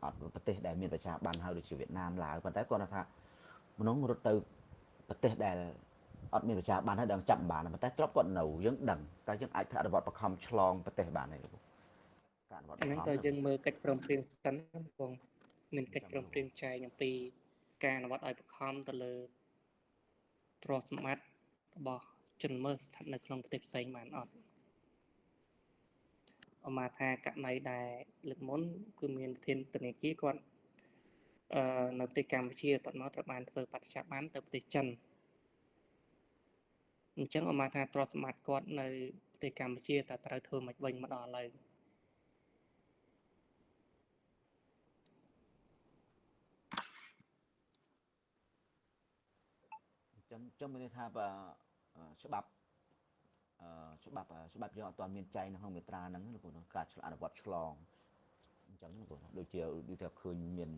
អត់ប្រទេសដែលមានប្រជាបានហើយដូចជាវៀតណាមឡាវប៉ុន្តែគាត់ថាមនុស្សរត់ទៅប្រទេសដែលអត់មានប្រជាបានហើយដឹងចាប់បានប៉ុន្តែទ្រព្យគាត់នៅយើងដឹងតើយើងអាចធ្វើអនុវត្តបខំឆ្លងប្រទេសបានទេលោកការអនុវត្ត អាហ្នឹងក៏យើងមើលកិច្ចព្រមព្រៀងសិនបងមានកិច្ចព្រមព្រៀងចែងអំពីការអនុវត្តឲ្យបខំទៅលើទ្រព្យសម្បត្តិរបស់ជនល្មើសស្ថិតនៅក្នុងប្រទេសផ្សេងបានអត់អមថាករណីដែលលើកមុនគឺមានប្រធានធនាគារគាត់នៅប្រទេសកម្ពុជាតមកត្រូវបានធ្វើបច្ចៈបានទៅប្រទេសចិនអញ្ចឹងអមថាទ្រព្យសម្បត្តិគាត់នៅប្រទេសកម្ពុជាតើត្រូវធ្វើមិនវិញមកដល់ឥឡូវ អញ្ចឹងមានន័យថាបើច្បាប់ច្បាប់ច្បាប់យើងអត់ទាន់មានចែងនៅក្នុងមាត្រាហ្នឹងលោកការអនុវត្តឆ្លងអញ្ចឹងលោកដូចជាដូចថាឃើញមាន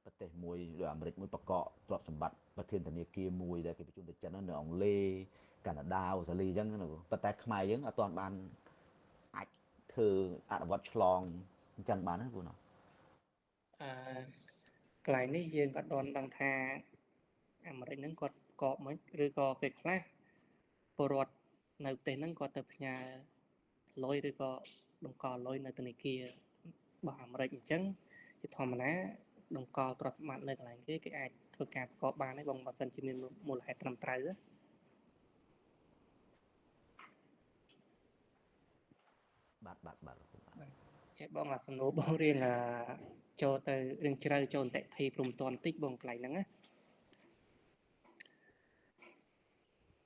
ប្រទេសមួយដូចអាមេរិកមួយបកកទ្រព្យសម្បត្តិប្រធានធនាគារមួយដែលគេបញ្ជូនទៅចិននៅអង់គ្លេសកាណាដាអូស្ត្រាលីអញ្ចឹងលោកប៉ុន្តែខ្មែរយើងអត់ទាន់បានអាចធ្វើអនុវត្តឆ្លងអញ្ចឹងបានទេពូណា អឺកន្លែងនេះយើងក៏អត់ដឹងថាអាមេរិកហ្នឹងគាត់កកមិនឬក៏ពេលខ្លះពលរដ្ឋនៅប្រទេសហ្នឹងគាត់ទៅផ្ញើលុយឬក៏តម្កល់លុយនៅធនាគាររបស់អាមេរិកអញ្ចឹងជាធម្មតាតម្កល់ទ្រព្យសម្បត្តិនៅកន្លែងគេគេអាចធ្វើការប្រកបបានហើយបងបើសិនជាមានមូលហេតុត្រឹមត្រូវ បាទបាទបាទលោកបាទ ចេះបងអាសំណួរបងរៀងចូលទៅរឿងជ្រៅចូលអតិថិព្រំតន់តិចបងកន្លែងហ្នឹងណា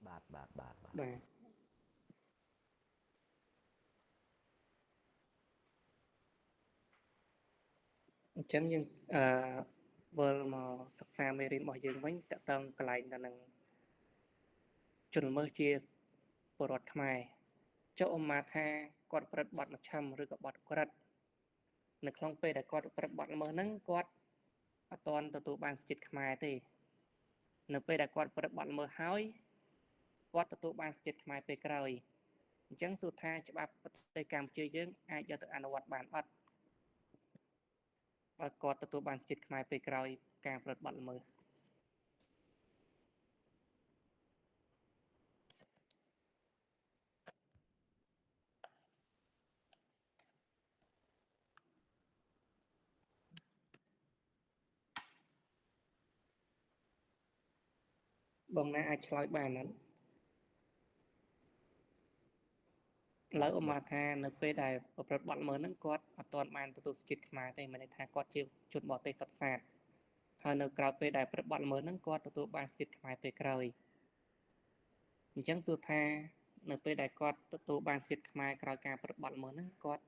បាទបាទបាទបាទ បាទអញ្ចឹងយើងអឺវិលមកសិក្សាមេរៀនរបស់យើងវិញតើតើកន្លែងទៅនឹងជនល្មើសជាពលរដ្ឋខ្មែរចុះអមថាគាត់ប្រព្រឹត្តបទមជ្ឈិមឬក៏បទក្រិតនៅក្នុងពេលដែលគាត់ប្រព្រឹត្តបទល្មើសហ្នឹងគាត់អត់ទាន់ទទួលបានសិទ្ធិខ្មែរទេនៅពេលដែលគាត់ប្រព្រឹត្តបទល្មើសហើយគាត់ទទួលបានសិទ្ធិខ្មែរពេលក្រោយអញ្ចឹងសួរថាច្បាប់ប្រទេសកម្ពុជាយើងអាចយកទៅអនុវត្តបានអត់បើគាត់ទទួលបានសិទ្ធិខ្មែរពេលក្រោយការប្រព្រឹត្តបទល្មើសបងណាអាចឆ្លើយបានអត់ឥឡូវអមថានៅពេលដែលប្រព្រឹត្តបទល្មើសហ្នឹងគាត់អត់ទាន់បានទទួលសិទ្ធិខ្មែរទេមានន័យថាគាត់ជាជនបរទេសសុទ្ធសាធហើយនៅក្រៅពេលដែលប្រព្រឹត្តបទល្មើសហ្នឹងគាត់ទទួលបានសិទ្ធិខ្មែរពេលក្រោយអញ្ចឹងសួរថានៅពេលដែលគាត់ទទួលបានសិទ្ធិខ្មែរក្រោយការប្រព្រឹត្តបទល្មើសហ្នឹងគាត់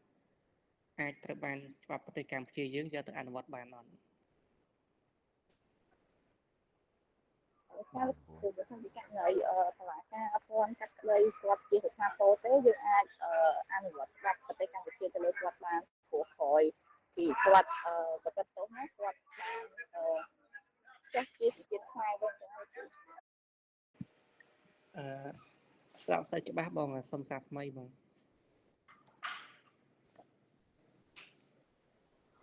អាចត្រូវបានច្បាប់ប្រទេសកម្ពុជាយើងយកទៅអនុវត្តបានអត់ ការគឺបើសិនជាករណីតឡាការអត់ទាន់កាត់ក្តីគាត់ជាស្ថាពរទេយើងអាចអនុវត្តច្បាប់ប្រទេសកម្ពុជាទៅលើគាត់បានព្រោះក្រោយពីគាត់ប្រព្រឹត្តទោសណាគាត់បានចេះជាសជាតិខ្មែរវិញចឹងហើយ អឺស្ដាប់សូវច្បាស់បងសុំសាថ្មីបង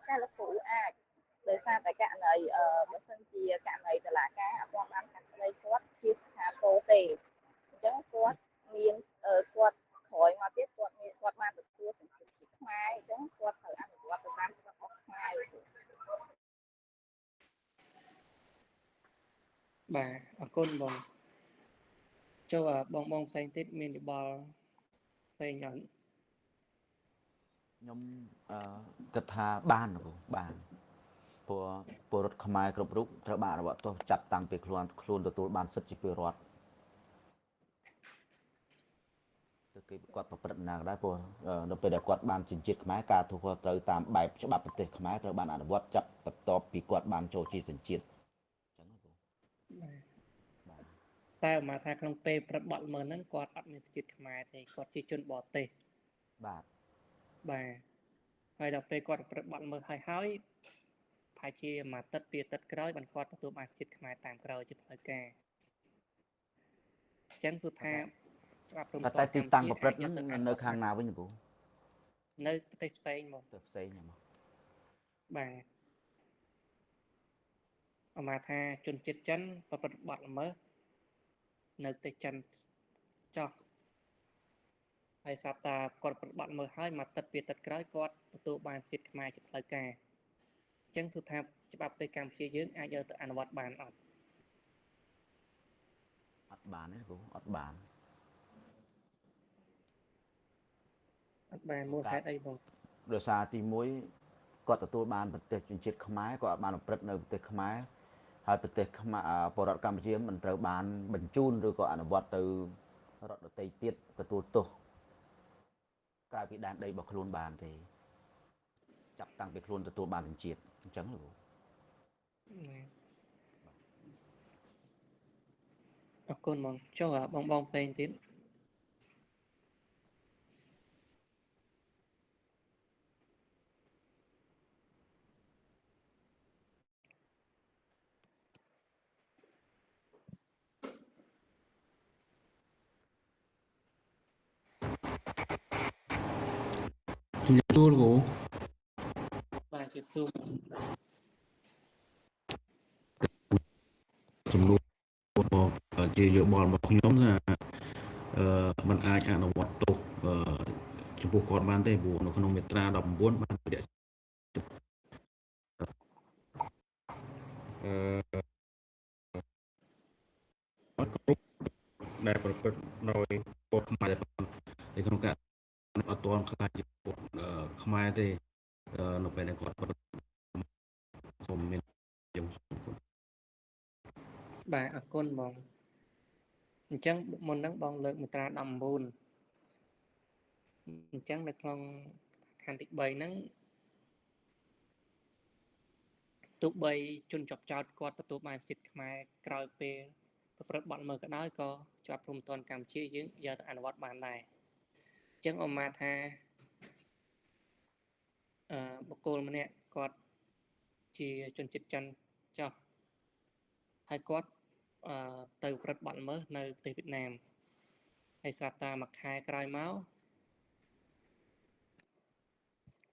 តែលោកគ្រូអាចដោយសារតែករណីបើសិនជាករណីតឡាការអត់ទាន់បានកាត់ក្តីគាត់ជាស្ថាពរទេអញ្ចឹងគាត់មានគាត់ក្រោយមកទៀតគាត់មានគាត់បានទទួលសញ្ជាតិជាខ្មែរអញ្ចឹងគាត់ត្រូវអនុវត្តទៅតាមច្បាប់របស់ខ្មែរ បាទអរគុណបងចូលបងបងផ្សេងទៀតមានយោបល់ផ្សេងអត់ ខ្ញុំអឺគិតថាបានលោកបានព្រោះពលរដ្ឋខ្មែរគ្រប់រូបត្រូវបានអនុវត្តទោសចាប់តាំងពីខ្លួនខ្លួនទទួលបានសិទ្ធិជាពលរដ្ឋទៅគេគាត់ប្រព្រឹត្តណាក៏ដោយព្រោះនៅពេលដែលគាត់បានជាជាតិខ្មែរការធ្វើត្រូវតាមបែបច្បាប់ប្រទេសខ្មែរត្រូវបានអនុវត្តចាប់បន្ទាប់ពីគាត់បានចូលជាសញ្ជាតិអញ្ចឹងបង បាទតែមកថាក្នុងពេលប្រព្រឹត្តបទល្មើសហ្នឹងគាត់អត់មានសញ្ជាតិខ្មែរទេគាត់ជាជនបរទេស បាទ បាទហើយដល់ពេលគាត់ប្រព្រឹត្តបទល្មើសហើយហើយប្រហែលជាមួយអាទិត្យពីរអាទិត្យក្រោយបានគាត់ទទួលបានជាតិខ្មែរតាមក្រោយជាផ្លូវការអញ្ចឹងសួរថាច្បាប់ព្រំ តែទីតាំងប្រព្រឹត្តហ្នឹងនៅខាងណាវិញគ្រូ នៅប្រទេសផ្សេងមក ទៅផ្សេងហ្មង បាទ អមាថាជនជាតិចិនប្រព្រឹត្តបទល្មើសនៅប្រទេសចិនចោះហើយស្រាប់តាគាត់ប្រព្រឹត្តបទល្មើសហើយមួយទឹកពីទឹកក្រោយគាត់ទទួលបានសិទ្ធិខ្មែរជាផ្លូវការអញ្ចឹងសួរថាច្បាប់ប្រទេសកម្ពុជាយើងអាចយកទៅអនុវត្តបានអត់អត់បានទេគ្រូអត់បានអត់បានមូលហេតុអីបងដោយសារទី1គាត់ទទួលបានប្រទេសជនជាតិខ្មែរគាត់អត់បានប្រព្រឹត្តនៅប្រទេសខ្មែរហើយប្រទេសខ្មែរពលរដ្ឋកម្ពុជាមិនត្រូវបានបញ្ជូនឬក៏អនុវត្តទៅរដ្ឋដទៃទៀតទទួលទោសក្រៅពីដែនដីរបស់ខ្លួនបានទេចាប់តាំងពីខ្លួនទទួលបានសញ្ជាតិអញ្ចឹងលោកអរគុណបងចុះបងបងផ្សេងទៀត ជំរាបសួរលោក បាទជំរាបសួរ សំណួរមកជាយោបល់របស់ខ្ញុំថាអឺมันអាចអនុវត្តទោសចំពោះគាត់បានទេព្រោះនៅក្នុងមាត្រា19បានបញ្ជាក់អឺអត់គ្រប់ដែលប្រព្រឹត្តដោយពលខ្មែរនៅក្នុងការអត់ទាន់ខ្លាចជាពលខ្មែរទេនៅពេលដែលគាត់សូមមានខ្ញុំសូមគុណ បាទអរគុណបងអញ្ចឹងមុនហ្នឹងបងលើកមាត្រា19អញ្ចឹងនៅក្នុងខណ្ឌទី3ហ្នឹងទោះបីជនជាប់ចោតគាត់ទទួលបានសិទ្ធិខ្មែរក្រោយពេលប្រព្រឹត្តបទល្មើសក៏ដោយក៏ច្បាប់ព្រហ្មទណ្ឌកម្ពុជាយើងយកទៅអនុវត្តបានដែរអញ្ចឹងអមាថាអឺបុគ្គលម្នាក់គាត់ជាជនជាតិចិនចោះហើយគាត់អឺទៅប្រព្រឹត្តបទល្មើសនៅប្រទេសវៀតណាមហើយស្រាប់តាមួយខែក្រោយមក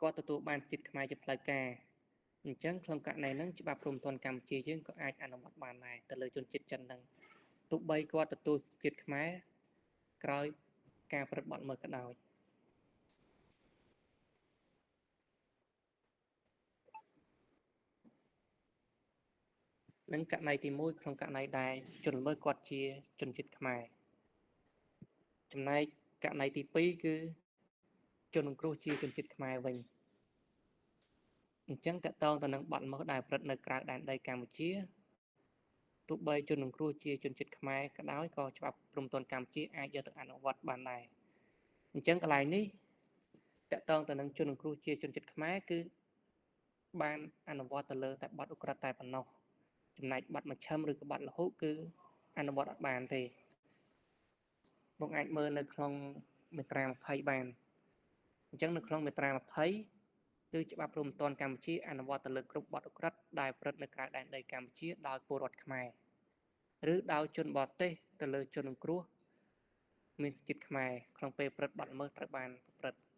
គាត់ទទួលបានសិទ្ធិខ្មែរជាផ្លូវការអញ្ចឹងក្នុងករណីហ្នឹងច្បាប់ព្រហ្មទណ្ឌកម្ពុជាយើងក៏អាចអនុវត្តបានដែរទៅលើជនជាតិចិនហ្នឹងទោះបីគាត់ទទួលសិទ្ធិខ្មែរក្រោយការប្រព្រឹត្តបទល្មើសក៏ដោយនឹងករណីទី1ក្នុងករណីដែលជនល្មើសគាត់ជាជនជាតិខ្មែរចំណែកករណីទី2គឺជនរងគ្រោះជាជនជាតិខ្មែរវិញអញ្ចឹងតកតងទៅនឹងបទល្មើសដែលប្រព្រឹត្តនៅក្រៅដែនដីកម្ពុជាទោះបីជនរងគ្រោះជាជនជាតិខ្មែរក៏ដោយក៏ច្បាប់ព្រហ្មទណ្ឌកម្ពុជាអាចយកទៅអនុវត្តបានដែរអញ្ចឹងកន្លែងនេះតកតងទៅនឹងជនរងគ្រោះជាជនជាតិខ្មែរគឺបានអនុវត្តទៅលើតែបទឧក្រិដ្ឋតែប៉ុណ្ណោះចំណែកបទមជ្ឈិមឬក៏បទលហុគឺអនុវត្តអត់បានទេបងអាចមើលនៅក្នុងមាត្រា20បានអញ្ចឹងនៅក្នុងមាត្រា20គឺច្បាប់ព្រហ្មទណ្ឌកម្ពុជាអនុវត្តទៅលើគ្រប់បទឧក្រិដ្ឋដែលប្រព្រឹត្តនៅក្រៅដែនដីកម្ពុជាដោយពលរដ្ឋខ្មែរឬដោយជនបរទេសទៅលើជនរងគ្រោះមានសញ្ជាតិខ្មែរក្នុងពេលប្រព្រឹត្តបទល្មើសត្រូវបានប្រព្រឹត្ត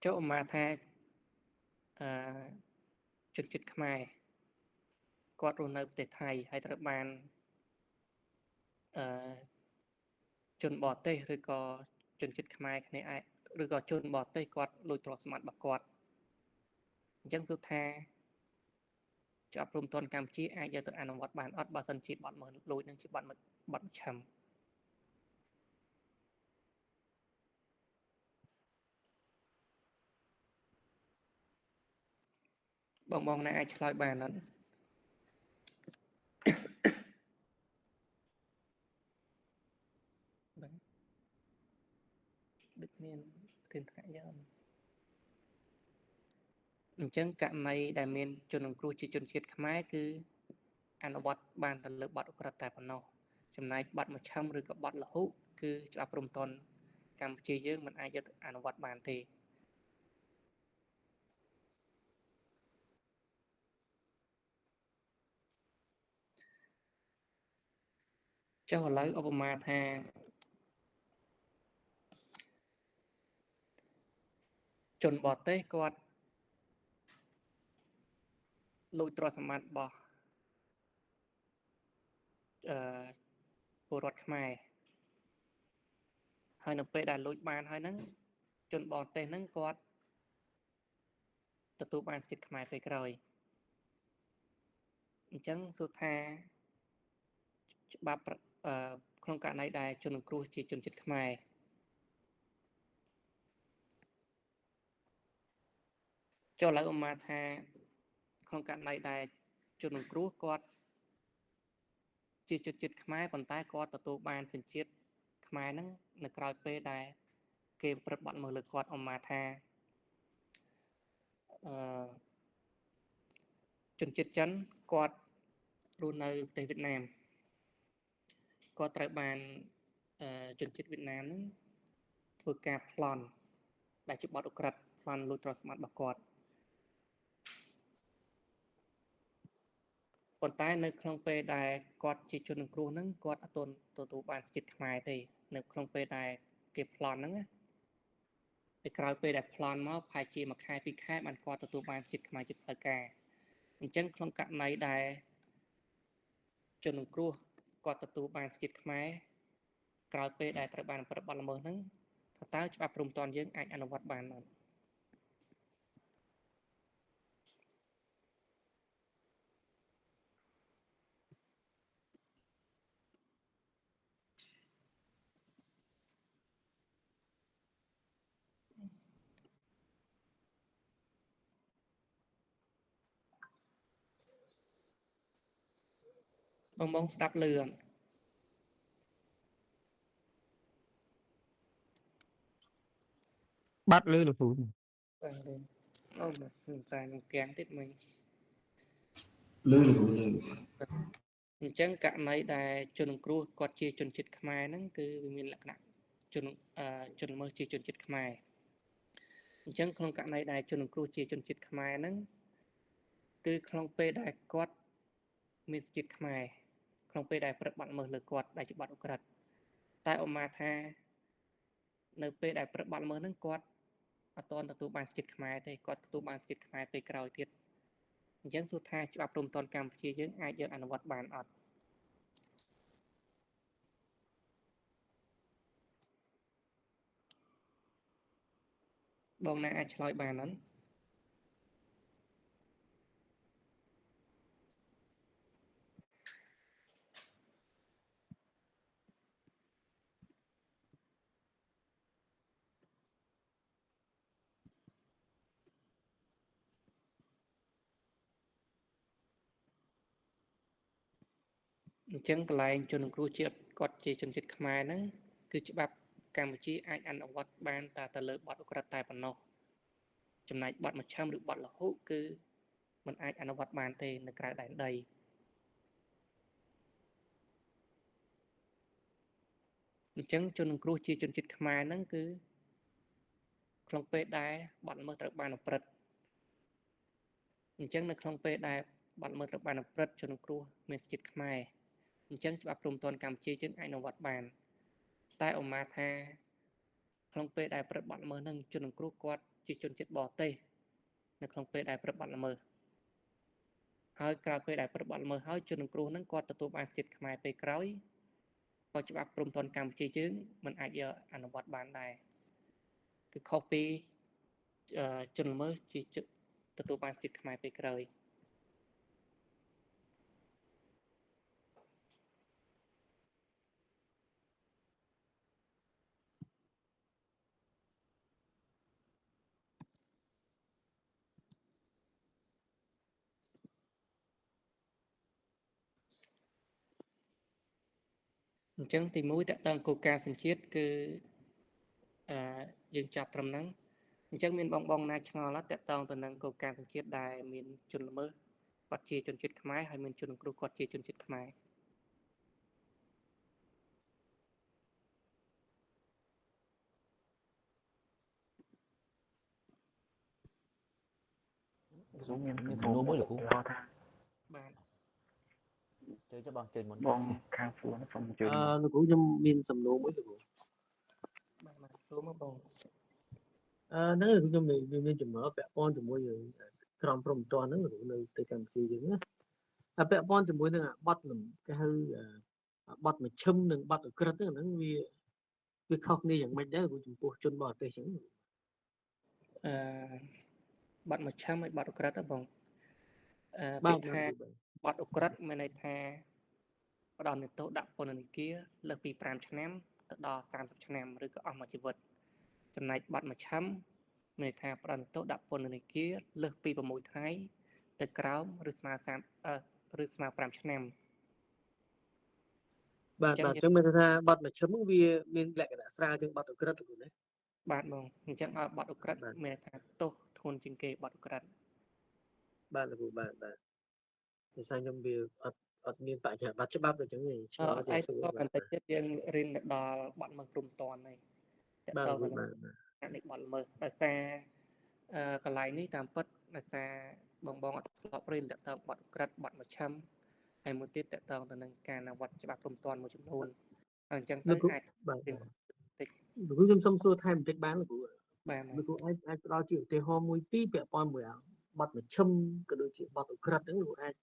ចុះមកថាអឺជនជាតិខ្មែរគាត់រស់នៅប្រទេសថៃហើយត្រូវបានអឺជនបរទេសឬក៏ជនជាតិខ្មែរគ្នាឯងឬក៏ជនបរទេសគាត់លួចទ្រព្យសម្បត្តិរបស់គាត់អញ្ចឹងសួរថាច្បាប់ព្រហ្មទណ្ឌកម្ពុជាអាចយកទៅអនុវត្តបានអត់បើសិនជាបទល្មើសលួចនឹងជាបទមជ្ឈិមបងបងណាអាចឆ្លើយបានអត់បាទដូចមានធានថ្នាក់យ៉ាងអញ្ចឹងករណីដែលមានជនរងគ្រោះជាជនជាតិខ្មែរគឺអនុវត្តបានទៅលើបទឧក្រិដ្ឋតែប៉ុណ្ណោះចំណែកបទមជ្ឈិមឬក៏បទលហុគឺច្បាប់ព្រហ្មទណ្ឌកម្ពុជាយើងមិនអាចយកទៅអនុវត្តបានទេចុះឥឡូវឧបមាថា ជនបរទេសគាត់លួចទ្រព្យសម្បត្តិរបស់ពលរដ្ឋខ្មែរហើយនៅពេលដែលលួចបានហើយហ្នឹងជនបរទេសហ្នឹងគាត់ទទួលបានជាតិខ្មែរពេលក្រោយអញ្ចឹងសួរថាច្បាប់ក្នុងករណីដែលជនរងគ្រោះជាជនជាតិខ្មែរចុះឥឡូវឧមាថាក្នុងករណីដែលជនរងគ្រោះគាត់ជាជនជាតិខ្មែរប៉ុន្តែគាត់ទទួលបានសញ្ជាតិខ្មែរហ្នឹងនៅក្រោយពេលដែលគេប្រព្រឹត្តបទល្មើសលើគាត់ឧមាថាជនជាតិចិនគាត់រស់នៅប្រទេសវៀតណាមគាត់ត្រូវបានជនជាតិវៀតណាមហ្នឹងធ្វើការប្លន់ដែលជាបទឧក្រិដ្ឋប្លន់លួចទ្រព្យសម្បត្តិរបស់គាត់ប៉ុន្តែនៅក្នុងពេលដែលគាត់ជាជនរងគ្រោះហ្នឹងគាត់អត់ទាន់ទទួលបានសញ្ជាតិខ្មែរទេនៅក្នុងពេលដែលគេប្លន់ហ្នឹងណាពេលក្រោយពេលដែលប្លន់មកប្រហែលជាមួយខែពីរខែបានគាត់ទទួលបានសញ្ជាតិខ្មែរជាផ្លូវការអញ្ចឹងក្នុងករណីដែលជនរងគ្រោះគាត់ទទួលបានសញ្ជាតិខ្មែរក្រោយពេលដែលត្រូវបានប្រព្រឹត្តបទល្មើសហ្នឹងថាតើច្បាប់ព្រហ្មទណ្ឌយើងអាចអនុវត្តបានអត់បងស្ដាប់លឿន បាត់លឺលោកគ្រូ បាទលឺអូមិនតែនឹងគាំងទៀតមិញ លឺលោកគ្រូលឺ អញ្ចឹងករណីដែលជនរងគ្រោះគាត់ជាជនជាតិខ្មែរហ្នឹងគឺវាមានលក្ខណៈជនល្មើសជាជនជាតិខ្មែរអញ្ចឹងក្នុងករណីដែលជនរងគ្រោះជាជនជាតិខ្មែរហ្នឹងគឺក្នុងពេលដែលគាត់មានសញ្ជាតិខ្មែរក្នុងពេលដែលប្រព្រឹត្តបទល្មើសលើគាត់ដែលជាបទឧក្រិដ្ឋតែឧមាថានៅពេលដែលប្រព្រឹត្តបទល្មើសហ្នឹងគាត់អត់ទាន់ទទួលបានសញ្ជាតិខ្មែរទេគាត់ទទួលបានសញ្ជាតិខ្មែរពេលក្រោយទៀតអញ្ចឹងសួរថាច្បាប់ព្រហ្មទណ្ឌកម្ពុជាយើងអាចយកអនុវត្តបានអត់បងណាអាចឆ្លើយបានអត់អញ្ចឹងកន្លែងជនរងគ្រោះជាតិគាត់ជាជនជាតិខ្មែរហ្នឹងគឺច្បាប់កម្ពុជាអាចអនុវត្តបានតែទៅលើបទឧក្រិដ្ឋតែប៉ុណ្ណោះចំណែកបទមជ្ឈិមឬបទលហុគឺมันអាចអនុវត្តបានទេនៅក្រៅដែនដីអញ្ចឹងជនរងគ្រោះជាជនជាតិខ្មែរហ្នឹងគឺក្នុងពេលដែលបទល្មើសត្រូវបានប្រព្រឹត្តអញ្ចឹងនៅក្នុងពេលដែលបទល្មើសត្រូវបានប្រព្រឹត្តជនរងគ្រោះមានជាតិខ្មែរអញ្ចឹងច្បាប់ព្រហ្មទណ្ឌកម្ពុជាយើងអាចអនុវត្តបានតែឧមាថាក្នុងពេលដែលប្រព្រឹត្តបទល្មើសនឹងជនរងគ្រោះគាត់ជាជនជាតិបរទេសនៅក្នុងពេលដែលប្រព្រឹត្តបទល្មើសហើយក្រោយពេលដែលប្រព្រឹត្តបទល្មើសហើយជនរងគ្រោះនឹងគាត់ទទួលបានជាតិខ្មែរពេលក្រោយក៏ច្បាប់ព្រហ្មទណ្ឌកម្ពុជាយើងមិនអាចយកអនុវត្តបានដែរគឺខុសពីជនល្មើសជាទទួលបានជាតិខ្មែរពេលក្រោយអញ្ចឹងទី1តើតើគោលការណ៍សញ្ជាតិគឺយើងចាប់ត្រឹមហ្នឹងអញ្ចឹងមានបងណាឆ្ងល់តើតើទៅនឹងគោលការណ៍សញ្ជាតិដែលមានជនល្មើសគាត់ជាជនជាតិខ្មែរហើយមានជនរងគ្រោះគាត់ជាជនជាតិខ្មែរ ខ្ញុំមានសំណួរមួយលោកគ្រូបាទជើញចុះបងជើញមុនបងខាងពួនសូមជើញលោកគ្រូខ្ញុំមានសំណួរមួយលោកគ្រូបាទបាទសួរមកបង ហ្នឹងខ្ញុំមានចម្ងល់ពាក់ព័ន្ធជាមួយនឹងក្រមព្រំប្រទានហ្នឹងនៅប្រទេសកម្ពុជាយើងណាតែពាក់ព័ន្ធជាមួយនឹងបទគេហៅបទមជ្ឈិមនិងបទឧក្រិដ្ឋហ្នឹងវាខុសគ្នាយ៉ាងម៉េចដែរចំពោះជនបរទេសចឹងអឺបទមជ្ឈិមហើយបទឧក្រិដ្ឋបងអឺពាក្យថាបទឧក្រិដ្ឋមានន័យថាផ្ដល់ទោសដាក់ពន្ធនាគារលើសពី5ឆ្នាំទៅដល់30ឆ្នាំឬក៏អស់មួយជីវិតចំណែកបទមជ្ឈិមមានន័យថាផ្ដល់ទោសដាក់ពន្ធនាគារលើសពី6ថ្ងៃទៅក្រោមឬស្មើ30ឬស្មើ5ឆ្នាំបាទបាទអញ្ចឹងមានន័យថាបទមជ្ឈិមវាមានលក្ខណៈស្រាលជាងបទឧក្រិដ្ឋលោកណាបាទបងអញ្ចឹងឲ្យបទឧក្រិដ្ឋមានន័យថាទោសធ្ងន់ជាងគេបទឧក្រិដ្ឋបាទលោកបាទបាទដោយសារខ្ញុំវាអត់មានបញ្ញាបត្រច្បាប់ដូចចឹងទេឆ្លងទៅសួរបន្តិចទៀតយើងរៀនទៅដល់បទល្មើសព្រំប្រទានហើយបាទបាទនេះបទល្មើសដោយសារកន្លែងនេះតាមពិតដោយសារបងអត់ធ្លាប់រៀនតទៅបទឧក្រិដ្ឋបទមជ្ឈិមហើយមួយទៀតតទៅទៅនឹងការអនុវត្តច្បាប់ព្រំប្រទានមួយចំនួនអញ្ចឹងទៅអាចតិចលោកគ្រូខ្ញុំសុំសួរថែមបន្តិចបានលោកគ្រូបាទលោកគ្រូអាចផ្ដល់ជាឧទាហរណ៍មួយពីរពាក់ព័ន្ធមួយបទមជ្ឈិមក៏ដូចជាបទឧក្រិដ្ឋហ្នឹងលោកអាច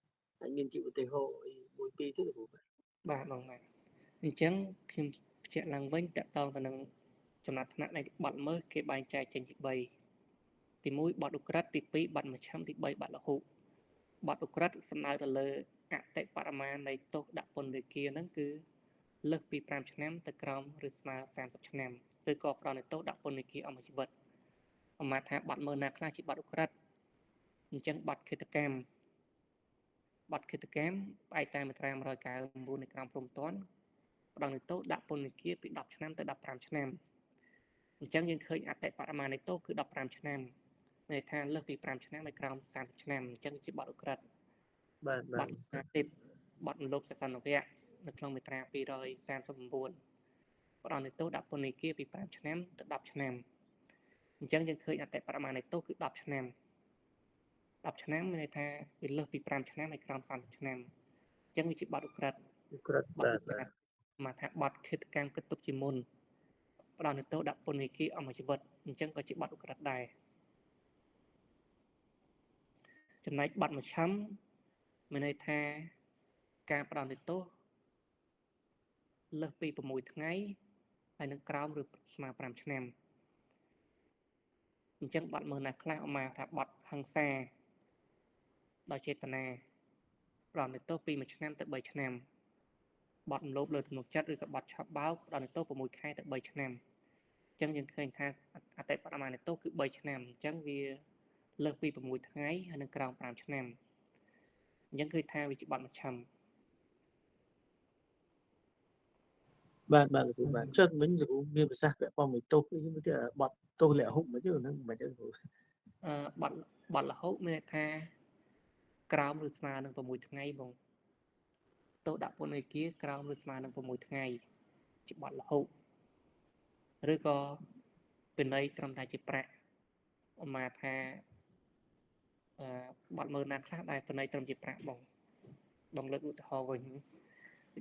មានជាឧទាហរណ៍អីមួយពីរទេលោកគ្រូបាទបងបាទអញ្ចឹងខ្ញុំបញ្ជាក់ឡើងវិញតកតងទៅនឹងចំណាត់ថ្នាក់នៃបទល្មើសគេបែងចែកចេញជា3ទី1បទឧក្រិដ្ឋទី2បទមជ្ឈិមទី3បទលហុបទឧក្រិដ្ឋសំដៅទៅលើអតិបរមានៃទោសដាក់ពន្ធនាគារហ្នឹងគឺលើសពី5ឆ្នាំទៅក្រោមឬស្មើ30ឆ្នាំឬក៏ផ្ដល់ទោសដាក់ពន្ធនាគារអស់មួយជីវិតអមថាបទមើលណាខ្លះជាបទឧក្រិដ្ឋអញ្ចឹងបទឃាតកម្មបទឃាតកម្មផ្អែកតាមមាត្រា199នៃក្រមព្រហ្មទណ្ឌផ្ដល់ទោសដាក់ពន្ធនាគារពី10ឆ្នាំទៅ15ឆ្នាំអញ្ចឹងយើងឃើញអតិបរមានៃទោសគឺ15ឆ្នាំន័យថាលើសពី5ឆ្នាំឲ្យក្រោម30ឆ្នាំអញ្ចឹងជាបទឧក្រិដ្ឋបាទបទទីបទរំលោភសេសនវៈនៅក្នុងមាត្រា239ផ្ដល់ទោសដាក់ពន្ធនាគារពី5ឆ្នាំទៅ10ឆ្នាំអញ្ចឹងយើងឃើញអតិបរមានៃទោសគឺ10ឆ្នាំ10ឆ្នាំមានន័យថាវាលើសពី5ឆ្នាំឲ្យក្រោម30ឆ្នាំអញ្ចឹងវាជាបទឧក្រិដ្ឋបាទមកថាបទឃាតកម្មគិតទុកជាមុនផ្ដល់ទោសដាក់ពន្ធនាគារអស់មួយជីវិតអញ្ចឹងក៏ជាបទឧក្រិដ្ឋដែរចំណែកបទមជ្ឈិមមានន័យថាការផ្ដល់ទោសលើសពី6ថ្ងៃហើយនឹងក្រោមឬស្មើ5ឆ្នាំអញ្ចឹងបទមើលណាខ្លះអមថាបទហិង្សាដោយចេតនាផ្ដល់ទោសពី1ឆ្នាំទៅ3ឆ្នាំបទរំលោភលើទំនុកចិត្តឬក៏បទឆបោកផ្ដល់ទោស6ខែទៅ3ឆ្នាំអញ្ចឹងយើងឃើញថាអតិបរមានៃទោសគឺ3ឆ្នាំអញ្ចឹងវាលើសពី6ថ្ងៃហើយនឹងក្រោម5ឆ្នាំអញ្ចឹងគឺថាវាជាបទមជ្ឈិមបាទបាទលោកគ្រូបាទចុះមិញលោកគ្រូមានប្រសាសន៍ពាក់ព័ន្ធមួយទោសនេះមួយទៀតបទទោសលហុមិនទេហ្នឹងមិនទេគ្រូបទលហុមានន័យថាក្រោមឬស្មើនឹង6ថ្ងៃបងទោសដាក់ពន្ធនាគារក្រោមឬស្មើនឹង6ថ្ងៃជាបទលហុឬក៏ពិន័យត្រឹមតែជាប្រាក់អមថាបទមើលណាខ្លះដែលពិន័យត្រឹមជាប្រាក់បងបងលើកឧទាហរណ៍វិញ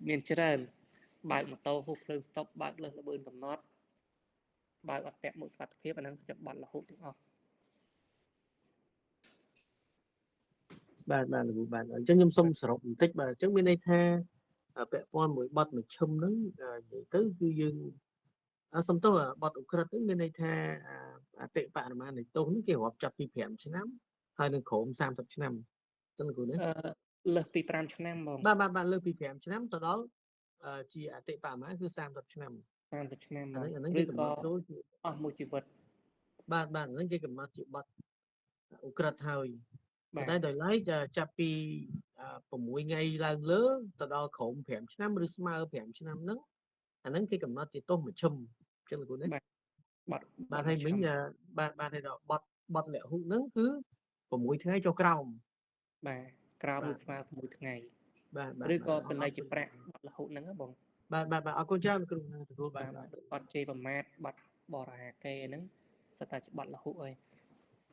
មានច្រើនបើកម៉ូតូហួសភ្លើងស្តុបបើកលើសល្បឿនកំណត់បើកអត់ពាក់មួកសុវត្ថិភាពអាហ្នឹងជាបទលហុទាំងអស់បាទបាទលោកគ្រូបាទអញ្ចឹងខ្ញុំសូមសរុបបន្តិចបាទអញ្ចឹងមានន័យថាពាក់ព័ន្ធមួយបទមជ្ឈិមហ្នឹងនិយាយទៅគឺយើងសំទោសបទឧក្រិដ្ឋហ្នឹងមានន័យថាអតិបរមានៃទោសហ្នឹងគេរាប់ចាប់ពី5ឆ្នាំហើយនឹងក្រោម30ឆ្នាំអញ្ចឹងលោកគ្រូណាលើសពី5ឆ្នាំបងបាទបាទបាទលើសពី5ឆ្នាំទៅដល់ជាអតិបរមាគឺ30ឆ្នាំ30ឆ្នាំអាហ្នឹងគេកំណត់ចូលជាអស់មួយជីវិតបាទបាទហ្នឹងគេកំណត់ជាបទឧក្រិដ្ឋហើយតែដោយឡែកចាប់ពី6ថ្ងៃឡើងលើទៅដល់ក្រោម5ឆ្នាំឬស្មើ5ឆ្នាំហ្នឹងអាហ្នឹងគេកំណត់ជាទោសមជ្ឈិមអញ្ចឹងលោកគ្រូណាបាទបាទហើយមិញបាទបាទហើយដល់បទលហុហ្នឹងគឺ6ថ្ងៃចុះក្រោមបាទក្រោមឬស្មើ6ថ្ងៃបាទឬក៏ពិន័យជាប្រាក់បទលហុហ្នឹងបងបាទបាទអរគុណច្រើនគ្រូទទួលបាទបទជេរប្រមាថបទបរិហាកេហ្នឹងសិតតែច្បាប់លហុអី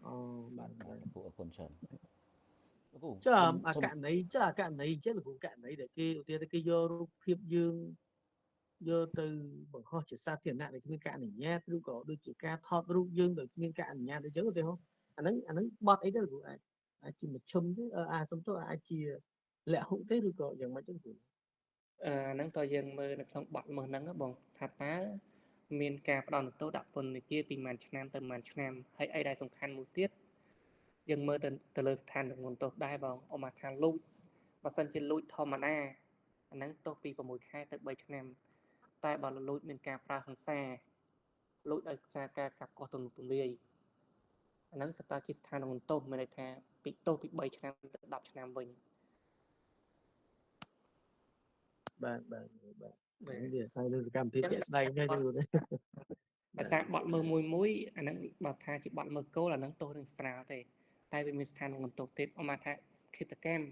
អូបាទបាទលោកគ្រូអរគុណច្រើនលោកគ្រូចាអាករណីចាករណីចឹងលោកគ្រូករណីដែលគេឧទាហរណ៍គេយករូបភាពយើង យកទៅបង្ហោះជាសាធារណៈដោយគ្មានការអនុញ្ញាតឬក៏ដូចជាការថតរូបយើងដោយគ្មានការអនុញ្ញាតអញ្ចឹងឧទាហរណ៍អាហ្នឹងបត់អីទៅគ្រូអាចអាចជាមជ្ឈិមទេអាសំទោសអាចជាលហុទេឬក៏យ៉ាងម៉េចទៅគ្រូអាហ្នឹងតើយើងមើលនៅក្នុងបទល្មើសហ្នឹងបងថាតើមានការផ្ដល់ទោសដាក់ពន្ធនាគារពីប៉ុន្មានឆ្នាំទៅប៉ុន្មានឆ្នាំហើយអីដែលសំខាន់មួយទៀតយើងមើលទៅលើស្ថានទម្ងន់ទោសដែរបងអមថាលូចបើសិនជាលូចធម្មតាអាហ្នឹងទោសពី6ខែទៅ3ឆ្នាំតែបើលូចមានការប្រើហិង្សាលូចដោយសារការកាប់គាស់ទំនុកទូលាយអាហ្នឹងសិតតែជាស្ថានទម្ងន់ទោសមានន័យថាពីទោសពី3ឆ្នាំទៅ10ឆ្នាំវិញបាទបាទបាទវាអាស្រ័យលើសកម្មភាពជាក់ស្ដែងដែរចឹង ដោយសារបត់មើលមួយមួយអាហ្នឹងបើថាជាបត់មើលគោលអាហ្នឹងទោសនឹងស្រាលទេតែវាមានស្ថានទម្ងន់ទោសទៀតអមថាឃាតកម្ម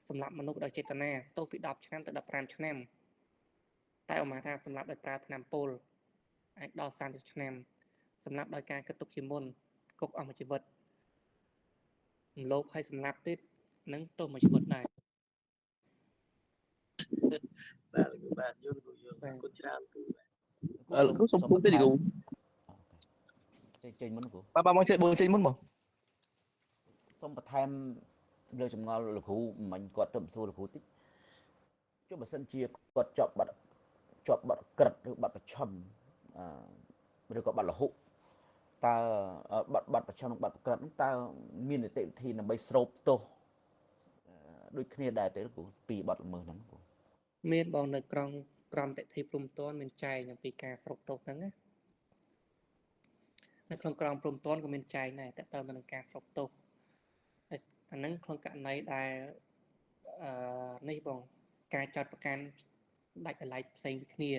សម្រាប់មនុស្សដោយចេតនាទោសពី10ឆ្នាំទៅ15ឆ្នាំតែអមថាសម្រាប់ដោយប្រើថ្នាំពុលអាចដល់30ឆ្នាំសម្រាប់ដោយការគិតទុកជាមុនគុកអស់មួយជីវិតរំលោភឲ្យសម្លាប់ទៀតនឹងទោសមួយជីវិតដែរបាទបាទយល់យល់គុណច្រើនគឺលោកគ្រូសុំគុណទេគ្រូចេញមុនគ្រូបាទបាទមកចេញចេញមុនបងសុំបន្ថែមលើចម្ងល់លោកគ្រូមិញគាត់ទៅសួរលោកគ្រូតិចចុះបើសិនជាគាត់ជាប់បាត់ក្រិតឬបាត់ប្រឆឹមឬក៏បាត់លហុតើបាត់ប្រឆឹមនិងបាត់ក្រិតហ្នឹងតើមាននីតិវិធីដើម្បីស្រូបទោសដូចគ្នាដែរទេគ្រូពីបាត់ល្មើសហ្នឹងគ្រូមានបងនៅក្រមតិធិព្រំទណ្ឌមានចែងអំពីការស្រូបទោសហ្នឹងណានៅក្នុងក្រមព្រំទណ្ឌក៏មានចែងដែរតើតើនឹងការស្រូបទោសអាហ្នឹងក្នុងករណីដែលនេះបងការចាត់ប្រកាន់ដាច់ដោយឡែកផ្សេងពីគ្នា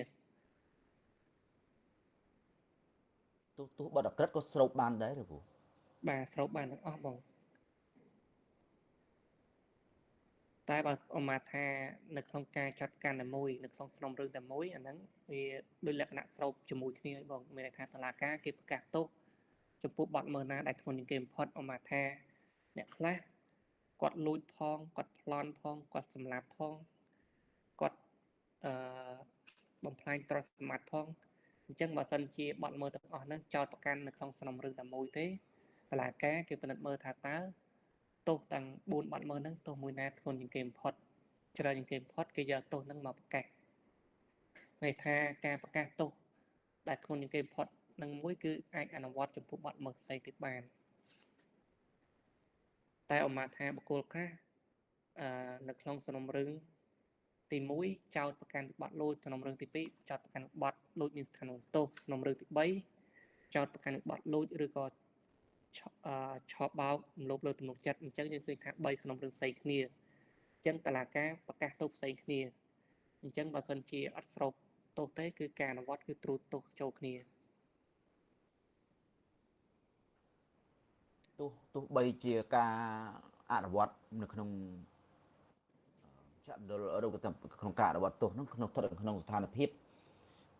ទោះបទអក្រិតក៏ស្រូបបានដែរឬគ្រូបាទស្រូបបានទាំងអស់បងតែបើអមថានៅក្នុងការចាត់ការតែមួយនៅក្នុងសំណុំរឿងតែមួយអាហ្នឹងវាដូចលក្ខណៈស្រូបជាមួយគ្នាហើយបងមានន័យថាតឡាការគេប្រកាសទោសចំពោះបទមើលណាដែលធ្ងន់ជាងគេបំផុតអមថាអ្នកខ្លះគាត់លួចផងគាត់ប្លន់ផងគាត់សម្លាប់ផងគាត់បំផ្លាញទ្រព្យសម្បត្តិផងអញ្ចឹងបើសិនជាបទមើលទាំងអស់ហ្នឹងចោតប្រកាន់នៅក្នុងសំណុំរឿងតែមួយទេតឡាការគេពិនិត្យមើលថាតើទោសទាំង4បទមើលហ្នឹងទោសមួយណាធ្ងន់ជាងគេបំផុតច្រើនជាងគេបំផុតគេយកទោសហ្នឹងមកប្រកាសន័យថាការប្រកាសទោសដែលធ្ងន់ជាងគេបំផុតនឹងមួយគឺអាចអនុវត្តចំពោះបទមើលផ្សេងទៀតបានតែអមថាបុគ្គលខ្លះនៅក្នុងសំណុំរឿងទី1ចោតប្រកាន់បទលួចសំណុំរឿងទី2ចោតប្រកាន់បទលួចមានស្ថានទោសសំណុំរឿងទី3ចោតប្រកាន់បទលួចឬក៏ឆបោករំលោភលើទំនុកចិត្តអញ្ចឹងយើងឃើញថា3សំណុំរឿងផ្សេងគ្នាអញ្ចឹងតឡាការប្រកាសទោសផ្សេងគ្នាអញ្ចឹងបើសិនជាអត់ស្រូបទោសទេគឺការអនុវត្តគឺត្រួតទោសចូលគ្នាទោះបីជាការអនុវត្តនៅក្នុងចាក់ដល់ឬក៏ក្នុងការអនុវត្តទោសហ្នឹងក្នុងស្ថិតក្នុងស្ថានភាព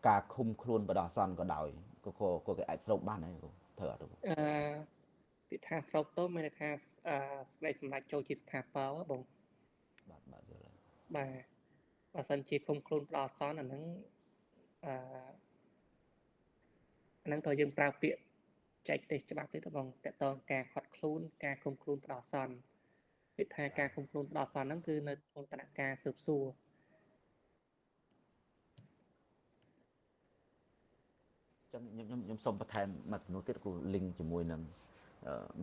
ការឃុំខ្លួនបណ្ដោះអាសន្នក៏ដោយក៏គេអាចស្រូបបានដែរត្រូវអត់ពាក្យថាស្រូបទោសមានន័យថាសេចក្តីសម្រេចចូលជាស្ថាពរបងបាទបាទយល់ហើយបាទបើសិនជាឃុំខ្លួនបណ្ដោះអាសន្នអាហ្នឹងអាហ្នឹងតើយើងប្រើពាក្យចែកទេសច្បាប់ទេបងតើតើការខាត់ខ្លួនការឃុំខ្លួនបណ្ដោះអាសន្នពាក្យថាការឃុំខ្លួនបណ្ដោះអាសន្នហ្នឹងគឺនៅក្នុងតនការស៊ើបសួរចឹងខ្ញុំសូមបន្ថែមមួយចំនួនទៀតគ្រូលីងជាមួយនឹង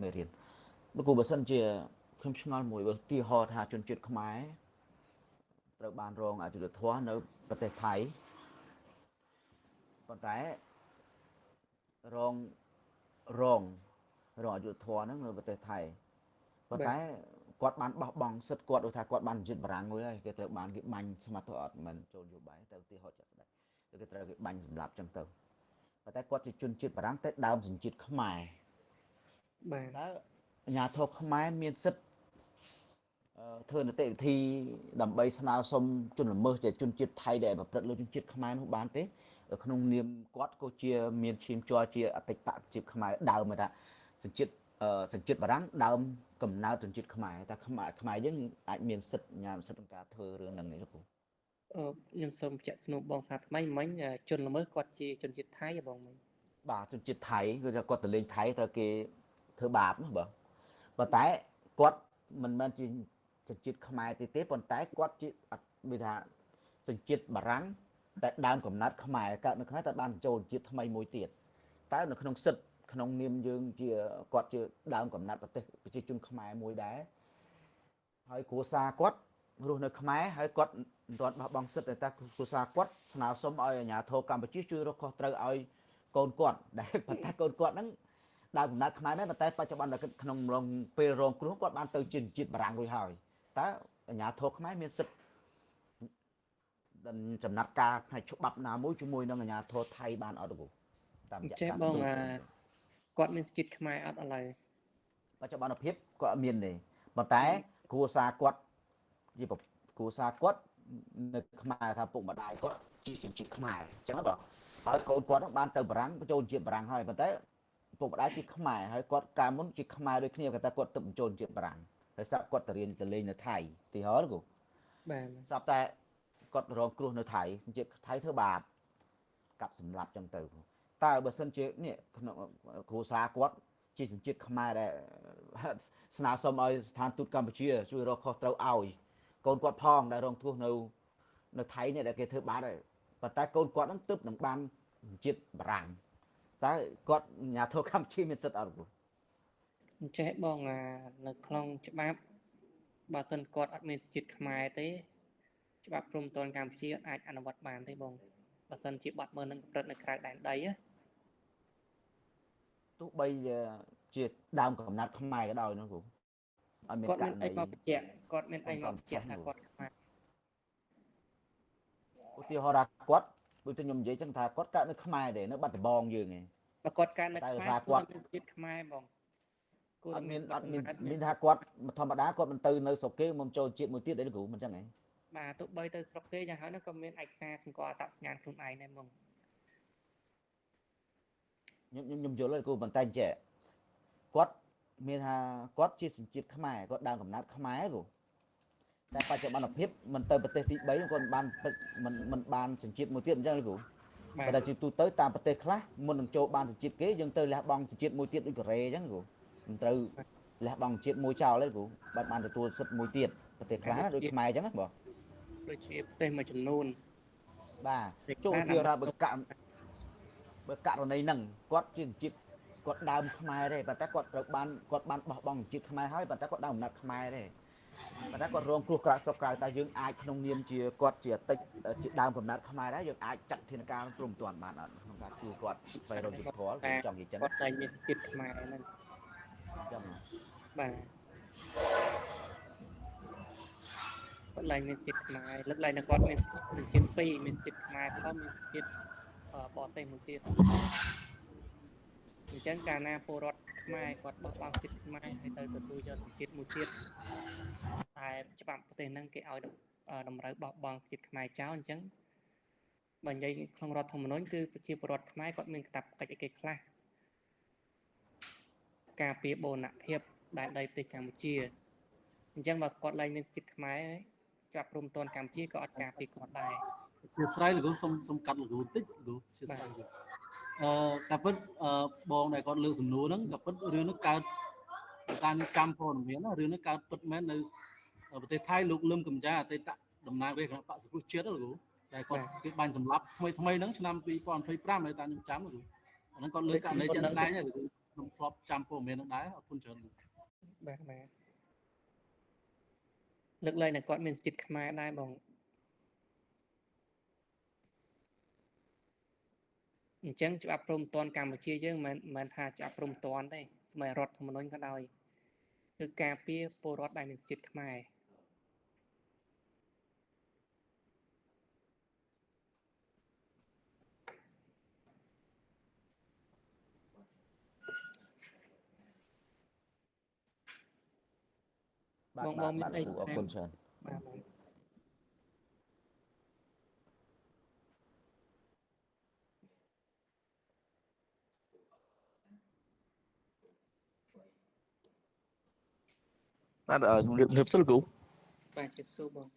មេរៀនលោកគ្រូបើសិនជាខ្ញុំឆ្ងល់មួយបើទីហោថាជនជាតិខ្មែរត្រូវបានរងអយុត្តិធម៌នៅប្រទេសថៃប៉ុន្តែរងអយុត្តិធម៌ហ្នឹងនៅប្រទេសថៃប៉ុន្តែគាត់បានបោះបង់សិទ្ធិគាត់ដូចថាគាត់បានជាតិបារាំងមួយហើយគេត្រូវបានគេបាញ់ស្មាត់ទៅអត់មិនចូលយោបាយទៅទីហោចាក់ស្ដេចគេត្រូវគេបាញ់សម្លាប់ចឹងទៅប៉ុន្តែគាត់ជាជនជាតិបារាំងតែដើមសញ្ជាតិខ្មែរបាទតើអាជ្ញាធរខ្មែរមានសិទ្ធិធ្វើនីតិវិធីដើម្បីស្នើសុំជនល្មើសជាជនជាតិថៃដែលប្រព្រឹត្តលើជនជាតិខ្មែរនោះបានទេក្នុងនាមគាត់ក៏ជាមានឈាមជ័រជាអតីតជាតិខ្មែរដើមថាសញ្ជាតិបារាំងដើមកំណើតសញ្ជាតិខ្មែរតែខ្មែរយើងអាចមានសិទ្ធិញ៉ាំសិទ្ធិក្នុងការធ្វើរឿងហ្នឹងនេះលោកគ្រូ ខ្ញុំសូមបញ្ជាក់ស្នួរបងសាថ្មីមិញជនល្មើសគាត់ជាជនជាតិថៃហ៎បងមិញ បាទជនជាតិថៃគឺថាគាត់ទៅលេងថៃត្រូវគេធ្វើបាបណាបងប៉ុន្តែគាត់មិនមែនជាជនជាតិខ្មែរទេទេប៉ុន្តែគាត់ជាអត់មានថាសញ្ជាតិបារាំងតែដើមកំណត់ខ្មែរកើតនៅខ្មែរតែបានចូលជាតិថ្មីមួយទៀតតែនៅក្នុងសិទ្ធិក្នុងនាមយើងជាគាត់ជាដើមកំណត់ប្រទេសប្រជាជនខ្មែរមួយដែរហើយគ្រួសារគាត់រស់នៅខ្មែរហើយគាត់មិនទាន់បោះបង់សិទ្ធិតែគ្រួសារគាត់ស្នើសុំឲ្យអាជ្ញាធរកម្ពុជាជួយរកខុសត្រូវឲ្យកូនគាត់ដែលប៉ុន្តែកូនគាត់ហ្នឹងដើមកំណត់ខ្មែរមែនប៉ុន្តែបច្ចុប្បន្នក្នុងរងពេលរងគ្រោះគាត់បានទៅជាជាតិបារាំងរួចហើយតើអាជ្ញាធរខ្មែរមានសិទ្ធិចំណាត់ការផ្នែកច្បាប់ណាមួយជាមួយនឹងអាជ្ញាធរថៃបានអត់ទេតាមរយៈ ចេះបងគាត់មានជាតិខ្មែរអត់ឥឡូវ បច្ចុប្បន្នភាពគាត់អត់មានទេប៉ុន្តែគ្រួសារគាត់ជាគ្រួសារគាត់នៅខ្មែរថាពុកម្ដាយគាត់ជាជនជាតិខ្មែរអញ្ចឹងបងហើយកូនគាត់បានទៅបារាំងចូលជាតិបារាំងហើយប៉ុន្តែពុកម្ដាយជាខ្មែរហើយគាត់កាលមុនជាខ្មែរដូចគ្នាគាត់តែគាត់ទៅបញ្ចូលជាតិបារាំងហើយសាប់គាត់ទៅរៀនទៅលេងនៅថៃទីហោគ្រូ បាទ សាប់តែគាត់រងគ្រោះនៅថៃជាតិថៃធ្វើបាបកាប់សម្លាប់ចឹងទៅតើបើសិនជានេះក្នុងគ្រួសារគាត់ជាជនជាតិខ្មែរដែលស្នើសុំឲ្យស្ថានទូតកម្ពុជាជួយរកខុសត្រូវឲ្យកូនគាត់ផងដែលរងគ្រោះនៅថៃនេះដែលគេធ្វើបាបហើយប៉ុន្តែកូនគាត់នឹងទើបនឹងបានជាតិបារាំងតើគាត់អាជ្ញាធរកម្ពុជាមានសិទ្ធិអត់គ្រូ អញ្ចេះបងអានៅក្នុងច្បាប់បើសិនគាត់អត់មានជាតិខ្មែរទេច្បាប់ព្រំប្រទានកម្ពុជាអាចអនុវត្តបានទេបងបើសិនជាបាត់មើលនឹងប្រព្រឹត្តនៅក្រៅដែនដីណា ទោះបីជាដើមកំណត់ខ្មែរក៏ដោយនោះគ្រូអត់មាន គាត់ ករណី មានអីមកបញ្ជាក់គាត់មានអីមកបញ្ជាក់ថាគាត់ខ្មែរ ឧទាហរណ៍ថាគាត់ដូចខ្ញុំនិយាយចឹងថាគាត់កើតនៅខ្មែរទេនៅបាត់ដំបងយើងឯង បើគាត់កើតនៅ តែ ខ្មែរ សារគាត់ គួរតែមានជាតិខ្មែរបងគួរ អ តែ ត់មានអត់មាន កំណ មានថាគាត់ធម្មតាគាត់មិនទៅនៅស្រុកគេមកចូលជាតិមួយទៀតអីគ្រូមិនចឹងហ៎ បាទទោះបីទៅស្រុកគេយ៉ាងហោចណាស់ក៏មានឯកសារសម្គាល់អត្តសញ្ញាណខ្លួនឯងដែរបង ខ្ញុំយល់ហើយគ្រូប៉ុន្តែចេះគាត់មានថាគាត់ជាសញ្ជាតិខ្មែរគាត់ដើមកំណត់ខ្មែរគ្រូតែបច្ចុប្បន្នភាពមិនទៅប្រទេសទី3គាត់មិនបានមិនបានសញ្ជាតិមួយទៀតអញ្ចឹងគ្រូ បាទ ប៉ុន្តែជាទូទៅតាមប្រទេសខ្លះមុននឹងចូលបានសញ្ជាតិគេយើងទៅលះបង់សញ្ជាតិមួយទៀតដូចកូរ៉េអញ្ចឹងគ្រូមិនត្រូវលះបង់ជាតិមួយចោលទេគ្រូបានទទួលសិទ្ធិមួយទៀតប្រទេសខ្លះដូចខ្មែរអញ្ចឹងណាបង ដូចជាប្រទេសមួយចំនួន បាទចូលឧទាហរណ៍បើករណីហ្នឹងគាត់ជាជាតិគាត់ដើមខ្មែរទេប៉ុន្តែគាត់ត្រូវបានគាត់បានបោះបង់ជាតិខ្មែរហើយប៉ុន្តែគាត់ដើមកំណត់ខ្មែរទេប៉ុន្តែគាត់រងគ្រោះក្រៅស្រុកក្រៅតែយើងអាចក្នុងនាមជាគាត់ជាតិចជាដើមកំណត់ខ្មែរដែរយើងអាចចាត់ធានការព្រមទាន់បានអត់ក្នុងការជួយគាត់ស្វែងរកយុត្តិធម៌ខ្ញុំចង់និយាយចឹង គាត់តែមានជាតិខ្មែរហ្នឹង អញ្ចឹង បាទគាត់ឡើងមានជាតិខ្មែរលើកឡើងថាគាត់មានជាតិពីរមានជាតិខ្មែរផងមានជាតិបរទេសមួយទៀតអញ្ចឹងកាលណាពលរដ្ឋខ្មែរគាត់បោះបង់ជាតិខ្មែរហើយទៅទទួលយកសញ្ជាតិមួយទៀតតែច្បាប់ប្រទេសហ្នឹងគេឲ្យតម្រូវបោះបង់ជាតិខ្មែរចោលអញ្ចឹងបើនិយាយក្នុងរដ្ឋធម្មនុញ្ញគឺប្រជាពលរដ្ឋខ្មែរគាត់មានកាតព្វកិច្ចអីគេខ្លះការពារបូរណភាពដែនដីប្រទេសកម្ពុជាអញ្ចឹងបើគាត់ឡើងមានជាតិខ្មែរច្បាប់ព្រំប្រទានកម្ពុជាក៏អត់ការពារគាត់ដែរ ជាស្រ័យលោកគ្រូសុំកាត់លោកគ្រូតិចលោកគ្រូជាស្រ័យលោកគ្រូកាពិតបងដែលគាត់លើកសំណួរហ្នឹងកាពិតរឿងហ្នឹងកើតតាមចាំព័ត៌មានណារឿងហ្នឹងកើតពិតមែននៅប្រទេសថៃលោកលឹមកំយ៉ាអតីតតំណាងរាស្ត្រគណបក្សសង្គ្រោះជាតិលោកគ្រូដែលគាត់គេបាញ់សម្លាប់ថ្មីថ្មីហ្នឹងឆ្នាំ2025នៅតាមខ្ញុំចាំលោកគ្រូអាហ្នឹងគាត់លើកករណីជាក់ស្ដែងហើយលោកគ្រូខ្ញុំធ្លាប់ចាំព័ត៌មានហ្នឹងដែរអរគុណច្រើនលោកគ្រូ បាទបាទលើកលែងតែគាត់មានជាតិខ្មែរដែរបងអញ្ចឹងច្បាប់ព្រំប្រទានកម្ពុជាយើងមិនមែនថាច្បាប់ព្រំប្រទានទេស្មើរដ្ឋធម្មនុញ្ញក៏ដោយគឺការពារពលរដ្ឋដែលមានជាតិខ្មែរ បាទ បង បាទបាទ បងមានអី គ្រូអរគុណច្រើន បាទបង បាទជំរាបសួរលោកគ្រូ បាទជម្រាបសួរបង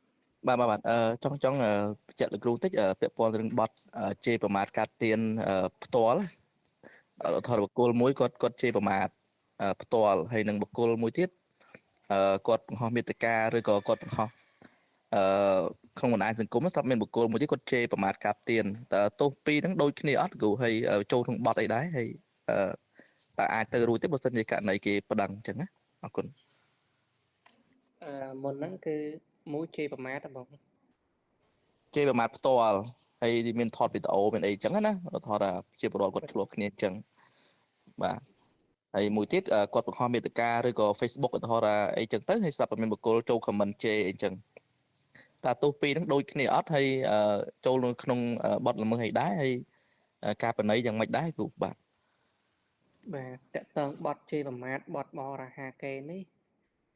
បាទបាទបាទអឺចង់ចង់បញ្ជាក់លោកគ្រូតិចពាក់ព័ន្ធទៅនឹងបទជេរប្រមាថកាត់ទៀនផ្ទាល់ឧទាហរណ៍បុគ្គលមួយគាត់ជេរប្រមាថផ្ទាល់ហើយនឹងបុគ្គលមួយទៀតគាត់បង្ហោះមេតិកាឬក៏គាត់បង្ហោះអឺក្នុងបណ្ដាញសង្គមស្រាប់មានបុគ្គលមួយទៀតគាត់ជេរប្រមាថកាប់ទៀនតើទោសពីរហ្នឹងដូចគ្នាអត់គ្រូហើយចូលក្នុងបទអីដែរហើយតើអាចទៅរួចទេបើសិនជាករណីគេប្តឹងអញ្ចឹងណាអរគុណមុនហ្នឹងគឺមួយជេរប្រមាថបងជេរប្រមាថផ្ទាល់ហើយមានថតវីដេអូមានអីអញ្ចឹងណាថតជាពលរដ្ឋគាត់ឆ្លោះគ្នាអញ្ចឹងបាទហើយមួយទៀតគាត់បង្ហោះមេតិកាឬក៏ Facebook ឧទាហរណ៍អីចឹងទៅហើយស្រាប់តែមានបុគ្គលចូល comment ជេរអីចឹងតើទោសពីរហ្នឹងដូចគ្នាអត់ហើយចូលនៅក្នុងបទល្មើសអីដែរហើយការបណៃយ៉ាងម៉េចដែរគ្រូបាទបាទតកតងបទជេរប្រមាថបទបរិហាកេនេះ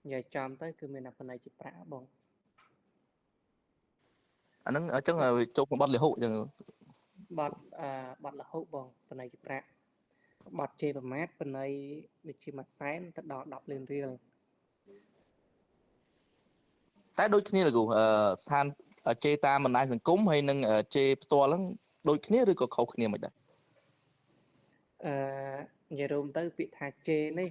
និយាយចំទៅគឺមានអបន័យជាប្រាក់បងអាហ្នឹងអញ្ចឹងចូលក្នុងបទលហុអញ្ចឹងបទបទលហុបងបន័យជាប្រាក់បទជេរប្រមាថបន័យដូចជា1សែនទៅដល់10លានរៀលតែដូចគ្នាលោកគ្រូស្ថានជេរតាមបណ្ដាញសង្គមហើយនឹងជេរផ្ទាល់ហ្នឹងដូចគ្នាឬក៏ខុសគ្នាមិនដែរនិយាយរួមទៅពាក្យថាជេរនេះ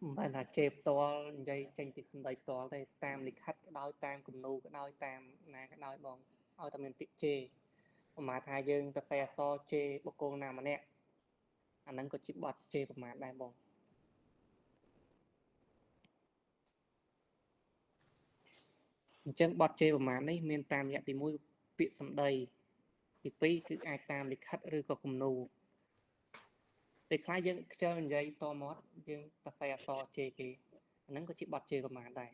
មិនមែនថាជេរផ្ទាល់និយាយចេញពីសម្ដីផ្ទាល់ទេតាមលិខិតក៏ដោយតាមគំនូរក៏ដោយតាមណាក៏ដោយបងឲ្យតែមានពាក្យជេរប្រមាថថាយើងទៅសេអសរជេរបុគ្គលណាម្នាក់អាហ្នឹងក៏ជាបទជេរប្រមាថដែរបងអញ្ចឹងបទជេរប្រមាថនេះមានតាមរយៈទី1ពាក្យសម្ដីទី2គឺអាចតាមលិខិតឬក៏គំនូរពេលខ្លះយើងខ្ជិលនិយាយតមាត់យើងសរសេរអក្សរជេរគេអាហ្នឹងក៏ជាបទជេរប្រមាថដែរ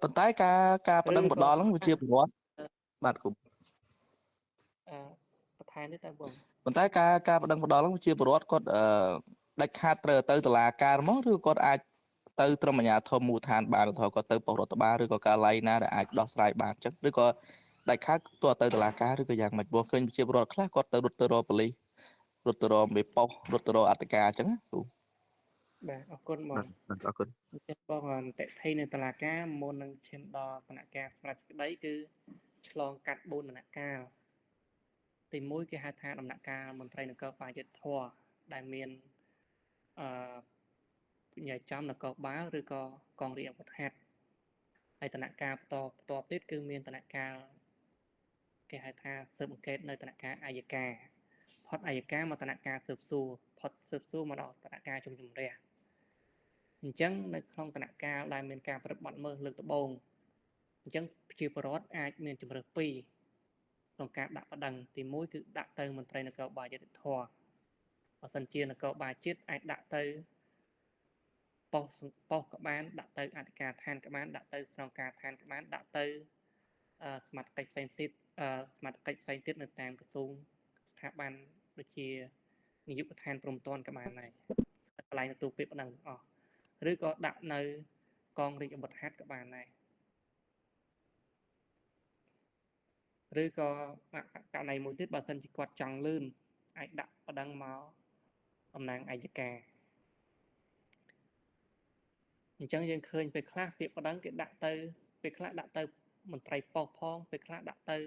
ប៉ុន្តែការប្តឹងផ្ដល់ហ្នឹងវាជាប្រវត្តិបាទគ្រូបន្ថែមទៀតតើបងប៉ុន្តែការប្តឹងផ្ដល់ហ្នឹងវាជាប្រវត្តិគាត់ដាច់ខាតត្រូវទៅតុលាការមកឬគាត់អាចទៅត្រឹមអាជ្ញាធរមូលដ្ឋានបានឧទាហរណ៍គាត់ទៅប៉ុស្តិ៍រដ្ឋបាលឬក៏កាល័យណាដែលអាចដោះស្រាយបានអញ្ចឹងឬក៏ដាច់ខាតទោះទៅតុលាការឬក៏យ៉ាងម៉េចព្រោះឃើញប្រជាពលរដ្ឋខ្លះគាត់ទៅរត់ទៅរកប៉ូលីសរត់ទៅរកមេប៉ុស្តិ៍រត់ទៅរកអធិការអញ្ចឹងណាគ្រូបាទអរគុណបងអរគុណបងអន្តថីនៅតុលាការមុននឹងឈានដល់ដំណាក់កាលសម្រាប់សេចក្តីគឺឆ្លងកាត់4ដំណាក់កាលទី1គេហៅថាដំណាក់កាលមន្ត្រីនគរបាលយុត្តិធម៌ដែលមាននិយាយចំនគរបាលឬក៏កងរាជអាវុធហត្ថហើយដំណាក់កាលបន្តបន្ទាប់ទៀតគឺមានដំណាក់កាលគេហៅថាស៊ើបអង្កេតនៅដំណាក់កាលអយ្យការផុតអយ្យការមកដំណាក់កាលស៊ើបសួរផុតស៊ើបសួរមកដល់ដំណាក់កាលជំនុំជម្រះអញ្ចឹងនៅក្នុងដំណាក់កាលដែលមានការប្រព្រឹត្តបទល្មើសលើកដំបូងអញ្ចឹងប្រជាពលរដ្ឋអាចមានជម្រើសពីរក្នុងការដាក់ប្តឹងទី1គឺដាក់ទៅមន្ត្រីនគរបាលយុត្តិធម៌បើសិនជានគរបាលជាតិអាចដាក់ទៅប៉ុស្តិ៍ក៏បានដាក់ទៅអធិការឋានក៏បានដាក់ទៅស្នងការឋានក៏បានដាក់ទៅសមត្ថកិច្ចផ្សេងទៀតសមត្ថកិច្ចផ្សេងទៀតនៅតាមក្រសួងស្ថាប័នដូចជានាយកដ្ឋានព្រំប្រទានក៏បានដែរកន្លែងទទួលពាក្យប្តឹងទាំងអស់ឬក៏ដាក់នៅកងរាជអាវុធហត្ថក៏បានដែរឬក៏ករណីមួយទៀតបើសិនជាគាត់ចង់លឿនអាចដាក់ប្តឹងមកតំណាងអយ្យការអញ្ចឹងយើងឃើញពេលខ្លះពាក្យប្តឹងគេដាក់ទៅពេលខ្លះដាក់ទៅមន្ត្រីប៉ុស្តិ៍ផងពេលខ្លះដាក់ទៅ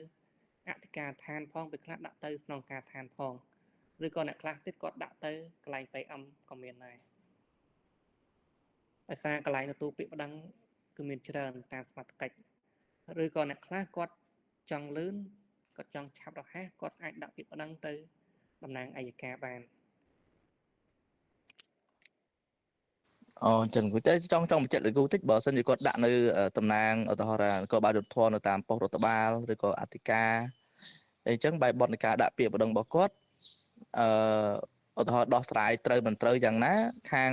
អធិការឋានផងពេលខ្លះដាក់ទៅស្នងការឋានផងឬក៏អ្នកខ្លះទៀតគាត់ដាក់ទៅកន្លែង PM ក៏មានដែរដោយសារកន្លែងទទួលពាក្យប្តឹងគឺមានច្រើនតាមសមត្ថកិច្ចឬក៏អ្នកខ្លះគាត់ចង់លឿនគាត់ចង់ឆាប់រហ័សគាត់អាចដាក់ពាក្យប្តឹងទៅតំណាងអយ្យការបានអូអញ្ចឹងតែចង់បញ្ជាក់លោកគ្រូតិចបើសិនជាគាត់ដាក់នៅតំណាងឧទាហរណ៍នគរបាលយុត្តិធម៌នៅតាមប៉ុស្តិ៍រដ្ឋបាលឬក៏អធិការអីចឹងបែបបទនៃការដាក់ពាក្យប្តឹងរបស់គាត់ឧទាហរណ៍ដោះស្រាយត្រូវមិនត្រូវយ៉ាងណាខា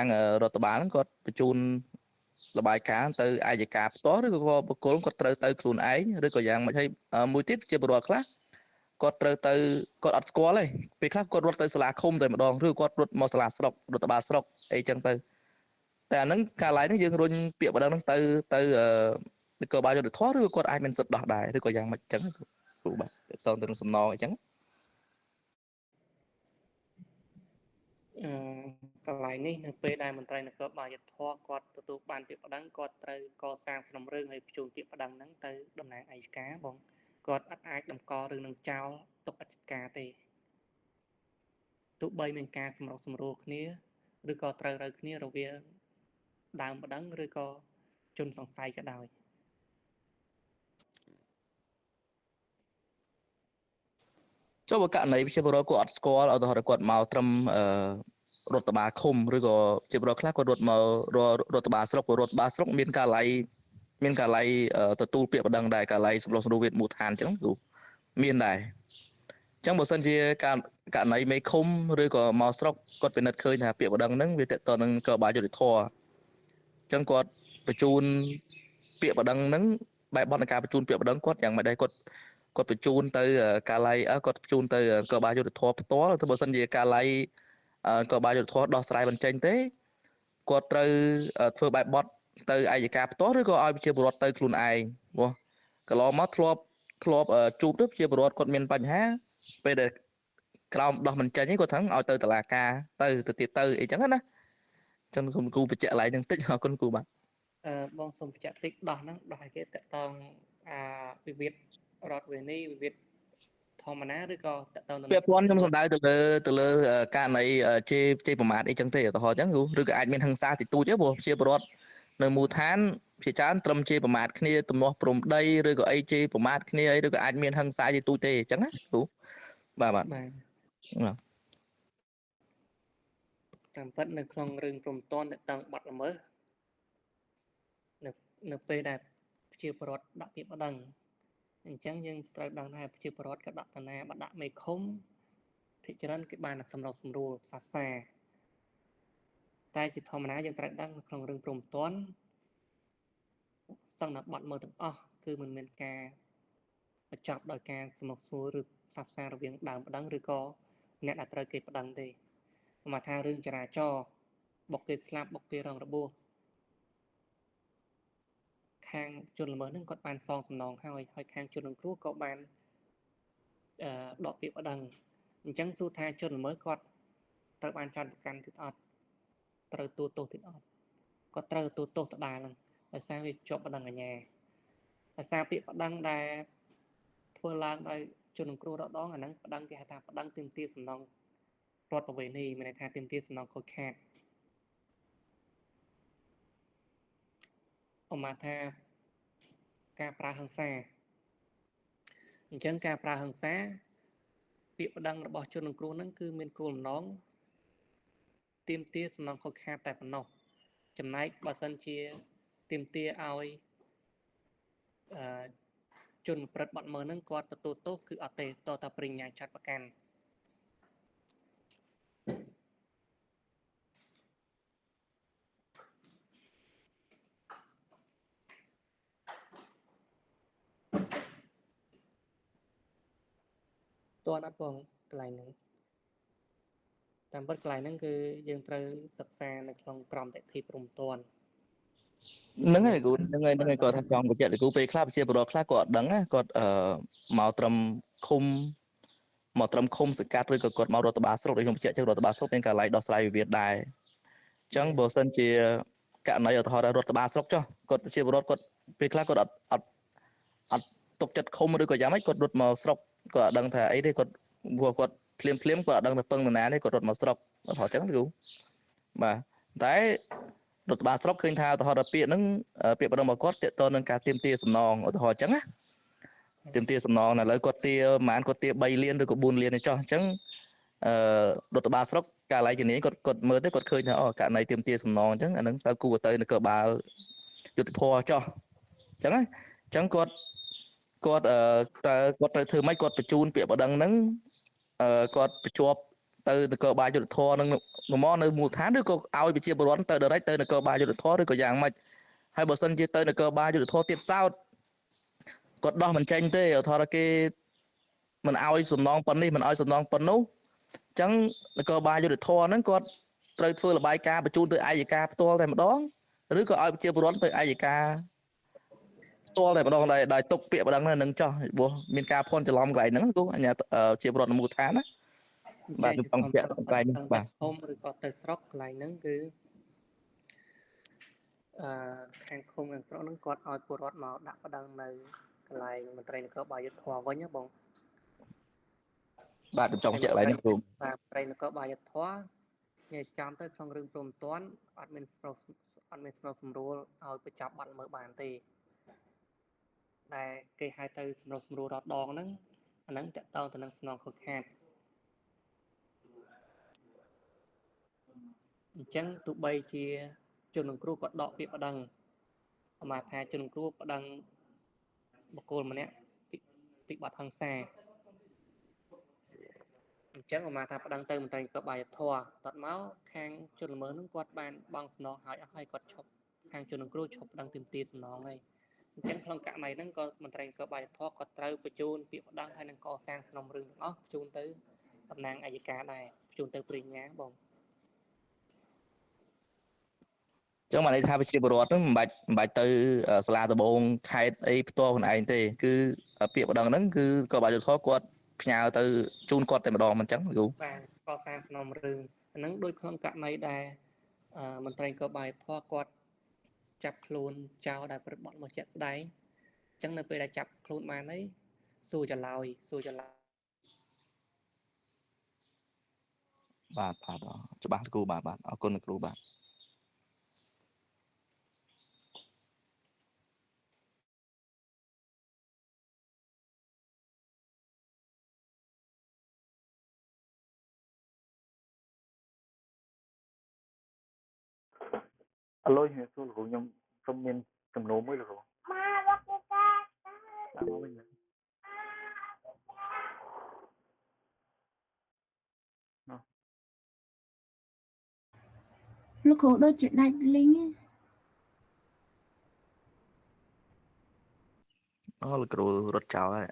ងរដ្ឋបាលហ្នឹងគាត់បញ្ជូនរបាយការណ៍ទៅអយ្យការផ្ទាល់ឬក៏បុគ្គលគាត់ត្រូវទៅខ្លួនឯងឬក៏យ៉ាងម៉េចហើយមួយទៀតជាពលរដ្ឋខ្លះគាត់ត្រូវទៅគាត់អត់ស្គាល់ទេពេលខ្លះគាត់រត់ទៅសាលាឃុំតែម្ដងឬគាត់រត់មកសាលាស្រុករដ្ឋបាលស្រុកអីចឹងទៅតែអាហ្នឹងកាលឡើយហ្នឹងយើងរុញពាក្យបណ្ដឹងហ្នឹងទៅនគរបាលយុត្តិធម៌ឬគាត់អាចមានសិទ្ធិដោះដែរឬក៏យ៉ាងម៉េចចឹងគ្រូបាទតទៅនឹងសំណងអីចឹង កន្លែងនេះនៅពេលដែលមន្ត្រីនគរបាលយុត្តិធម៌គាត់ទទួលបានពាក្យប្តឹងគាត់ត្រូវកសាងសំណុំរឿងហើយបញ្ជូនពាក្យប្តឹងហ្នឹងទៅតំណាងអយ្យការបងគាត់អត់អាចតម្កល់រឿងនឹងចោលទុកអត់ចាត់ការទេទោះបីមានការសម្រុះសម្រួលគ្នាឬក៏ត្រូវរូវគ្នារវាងដើមប្តឹងឬក៏ជនសង្ស័យក៏ដោយ ចុះបើករណីប្រជាពលរដ្ឋគាត់អត់ស្គាល់ឧទាហរណ៍គាត់មកត្រឹមអឺរដ្ឋបាលឃុំឬក៏ជាពលរដ្ឋខ្លះគាត់រត់មករដ្ឋបាលស្រុករដ្ឋបាលស្រុកមានកាល័យមានកាល័យទទួលពាក្យប្តឹងដែរកាល័យសម្រុះសម្រួលវិទ្យមូលដ្ឋានអញ្ចឹងគឺមានដែរអញ្ចឹងបើសិនជាការករណីមេឃុំឬក៏មកស្រុកគាត់ពិនិត្យឃើញថាពាក្យប្តឹងហ្នឹងវាតទៅនឹងកបាលយុត្តិធម៌អញ្ចឹងគាត់បញ្ជូនពាក្យប្តឹងហ្នឹងបែបបទនៃការបញ្ជូនពាក្យប្តឹងគាត់យ៉ាងម៉េចដែរគាត់គាត់បញ្ជូនទៅកាល័យគាត់បញ្ជូនទៅកបាលយុត្តិធម៌ផ្ទាល់ទៅបើសិនជាកាល័យកបាលយុត្តិធម៌ដោះស្រាយបញ្ចេញទេគាត់ត្រូវធ្វើបែបបទទៅអយ្យការផ្ទាល់ឬក៏ឲ្យប្រជាពលរដ្ឋទៅខ្លួនឯងព្រោះកន្លងមកធ្លាប់ជួបទៅប្រជាពលរដ្ឋគាត់មានបញ្ហាពេលដែលក្រោមដោះមិនចេញគាត់ថាឲ្យទៅតុលាការទៅទៀតទៅអីចឹងណាចឹងគុំគ្រូបញ្ជាក់ឡើងនឹងតិចអរគុណគ្រូបាទបងសូមបញ្ជាក់តិចដោះហ្នឹងដោះឲ្យគេតកតងអាវិវាទរដ្ឋវិនីវិវាទធម្មតាឬក៏តទៅនឹងពាក់ព័ន្ធខ្ញុំសំដៅទៅលើករណីជេរប្រមាថអីចឹងទេឧទាហរណ៍ចឹងឬក៏អាចមានហិង្សាតិចតួចទេព្រោះជាពលរដ្ឋនៅមូលដ្ឋានជាច្រើនត្រឹមជេរប្រមាថគ្នាទំនាស់ព្រំដីឬក៏អីជេរប្រមាថគ្នាអីឬក៏អាចមានហិង្សាតិចតួចទេអញ្ចឹងណាគ្រូបាទបាទតាមពិតនៅក្នុងរឿងព្រំតនតតឹងបាត់ល្មើសនៅពេលដែលប្រជាពលរដ្ឋដាក់ពាក្យប្តឹងអញ្ចឹងយើងត្រូវដឹងថាប្រជាពលរដ្ឋក៏ដាក់តាណាបើដាក់មេឃុំភាគច្រើនគេបានសម្រុះសម្រួលផ្សះផ្សាតែជាធម្មតាយើងត្រូវដឹងក្នុងរឿងព្រំតនសឹងតែបាត់មើលទាំងអស់គឺមិនមានការបញ្ចប់ដោយការសម្រុះសម្រួលឬផ្សះផ្សារវាងដើមប្តឹងឬក៏អ្នកដែលត្រូវគេប្តឹងទេមកថារឿងចរាចរណ៍បុកគេស្លាប់បុកគេរងរបួសខាងជនល្មើសនឹងគាត់បានសងសំណងហើយហើយខាងជនរងគ្រោះក៏បានដកពាក្យប្តឹងអញ្ចឹងសួរថាជនល្មើសគាត់ត្រូវបានចាត់ប្រកាន់ទៀតអត់ត្រូវទួទោសទៀតអត់គាត់ត្រូវទួទោសដដែលហ្នឹងដោយសារវាជាប់ប្តឹងអាជ្ញាដោយសារពាក្យប្តឹងដែលធ្វើឡើងដោយជនរងគ្រោះរដងអាហ្នឹងប្តឹងគេហៅថាប្តឹងទាមទារសំណងរដ្ឋប្រវេណីមានន័យថាទាមទារសំណងខូចខាតអមថាការប្រើហិង្សាអញ្ចឹងការប្រើហិង្សាពាក្យប្តឹងរបស់ជនរងគ្រោះហ្នឹងគឺមានគោលបំណងទាមទារសំណងខូចខាតតែប៉ុណ្ណោះចំណែកបើសិនជាទាមទារឲ្យជនប្រព្រឹត្តបទល្មើសហ្នឹងគាត់ទទួលទោសគឺអត់ទេតើប្រញ្ញាចាត់ប្រកាន់តើអត់បងកន្លែងហ្នឹងតាមពិតកន្លែងហ្នឹងគឺយើងត្រូវសិក្សានៅក្នុងក្រមតិធិព្រំតនហ្នឹងហើយគ្រូហ្នឹងហើយគាត់ថាចង់បញ្ជាក់គ្រូពេលខ្លះប្រជាពលរដ្ឋខ្លះគាត់អត់ដឹងណាគាត់មកត្រឹមឃុំមកត្រឹមឃុំសង្កាត់ឬក៏គាត់មករដ្ឋបាលស្រុកដូចខ្ញុំបញ្ជាក់ចឹងរដ្ឋបាលស្រុកមានកាល័យដោះស្រាយវិវាទដែរអញ្ចឹងបើសិនជាករណីឧទាហរណ៍រដ្ឋបាលស្រុកចុះគាត់ប្រជាពលរដ្ឋគាត់ពេលខ្លះគាត់អត់អត់អត់ទុកចិត្តឃុំឬក៏យ៉ាងម៉េចគាត់រត់មកស្រុកគាត់អត់ដឹងថាអីទេគាត់គាត់ភ្លាមភ្លាមគាត់អត់ដឹងថាពឹងនរណាទេគាត់រត់មកស្រុកឧទាហរណ៍ចឹងគ្រូបាទតែរដ្ឋបាលស្រុកឃើញថាឧទាហរណ៍ពាក្យហ្នឹងពាក្យបណ្ដឹងរបស់គាត់ទាក់ទងនឹងការទាមទារសំណងឧទាហរណ៍ចឹងណាទាមទារសំណងឥឡូវគាត់ទាប្រហែលគាត់ទា3លានឬក៏4លានឯចោះអញ្ចឹងរដ្ឋបាលស្រុកកាល័យជំនាញគាត់មើលទៅគាត់ឃើញថាអូករណីទាមទារសំណងអញ្ចឹងអាហ្នឹងទៅគួរទៅនគរបាលយុត្តិធម៌ចោះអញ្ចឹងណាអញ្ចឹងគាត់គាត់តើគាត់ត្រូវធ្វើម៉េចគាត់បញ្ជូនពាក្យបណ្ដឹងហ្នឹងគាត់បញ្ជាប់ទៅនគរបាលយុត្តិធម៌នឹងមកនៅមូលដ្ឋានឬក៏ឲ្យប្រជាពលរដ្ឋទៅ direct ទៅនគរបាលយុត្តិធម៌ឬក៏យ៉ាងម៉េចហើយបើសិនជាទៅនគរបាលយុត្តិធម៌ទៀតសោតគាត់ដោះមិនចេញទេឧទាហរណ៍គេមិនឲ្យសំណងប៉ុណ្នេះមិនឲ្យសំណងប៉ុណ្នោះអញ្ចឹងនគរបាលយុត្តិធម៌ហ្នឹងគាត់ត្រូវធ្វើរបាយការណ៍បញ្ជូនទៅអយ្យការផ្ទាល់តែម្ដងឬក៏ឲ្យប្រជាពលរដ្ឋទៅអយ្យការផ្ទាល់តែម្ដងដែលទុកពាក្យបណ្ដឹងនឹងចោះព្រោះមានការភ័ន្តច្រឡំកន្លែងហ្នឹងគ្រូអញ្ញាជាពលរដ្ឋនៅមូលដ្ឋានណា បាទខ្ញុំចង់បញ្ជាក់កន្លែងនេះបាទ ឃុំឬក៏ទៅស្រុកកន្លែងហ្នឹងគឺអឺខាងឃុំខាងស្រុកហ្នឹងគាត់ឲ្យពលរដ្ឋមកដាក់ប្តឹងនៅកន្លែងមន្ត្រីនគរបាលយុទ្ធធម៌វិញណាបង បាទខ្ញុំចង់បញ្ជាក់កន្លែងនេះគ្រូ បាទមន្ត្រីនគរបាលយុទ្ធធម៌និយាយចំទៅក្នុងរឿងព្រំទាន់អត់មានស្រុះអត់មានស្រុះសម្រួលឲ្យបញ្ចប់បាត់ល្មើសបានទេដែលគេហៅទៅសម្រុះសម្រួលរត់ដងហ្នឹងអាហ្នឹងតកតងទៅនឹងសំណងខូចខាតអញ្ចឹងទោះបីជាជនរងគ្រោះគាត់ដកពាក្យប្តឹងអមាថាជនរងគ្រោះប្តឹងបុគ្គលម្នាក់ពីបទហិង្សាអញ្ចឹងអមាថាប្តឹងទៅមន្ត្រីនគរបាលយុត្តិធម៌តត់មកខាងជនល្មើសហ្នឹងគាត់បានបង់សំណងហើយអស់ហើយគាត់ឈប់ខាងជនរងគ្រោះឈប់ប្តឹងទាមទារសំណងហើយអញ្ចឹងក្នុងករណីហ្នឹងក៏មន្ត្រីនគរបាលយុត្តិធម៌ក៏ត្រូវបញ្ជូនពាក្យប្តឹងហើយនឹងកសាងសំណុំរឿងទាំងអស់បញ្ជូនទៅតំណាងអយ្យការដែរបញ្ជូនទៅព្រាញ្ញាបង ចឹងបានន័យថាប្រជាពលរដ្ឋហ្នឹងមិនបាច់ទៅសាលាដំបងខេត្តអីផ្ទាល់ខ្លួនឯងទេគឺពាក្យប្តឹងហ្នឹងគឺក៏បាលយុទ្ធធម៌គាត់ផ្ញើទៅជូនគាត់តែម្ដងមិនចឹងគ្រូ បាទកសាងសំណុំរឿងអាហ្នឹងដូចក្នុងករណីដែលមន្ត្រីនគរបាលយុត្តិធម៌គាត់ចាប់ខ្លួនចោលដែលប្រព្រឹត្តបទល្មើសជាក់ស្ដែងអញ្ចឹងនៅពេលដែលចាប់ខ្លួនបានហើយសួរចឡើយសួរចឡើយ បាទបាទច្បាស់គ្រូបាទបាទអរគុណគ្រូបាទ អឡូយជំរាបសួរលោកគ្រូខ្ញុំសូមមានសំណួរមួយលោកគ្រូដាក់មកវិញណា លោកគ្រូដូចជាដាច់លីង អូលោកគ្រូរត់ចោលហើយ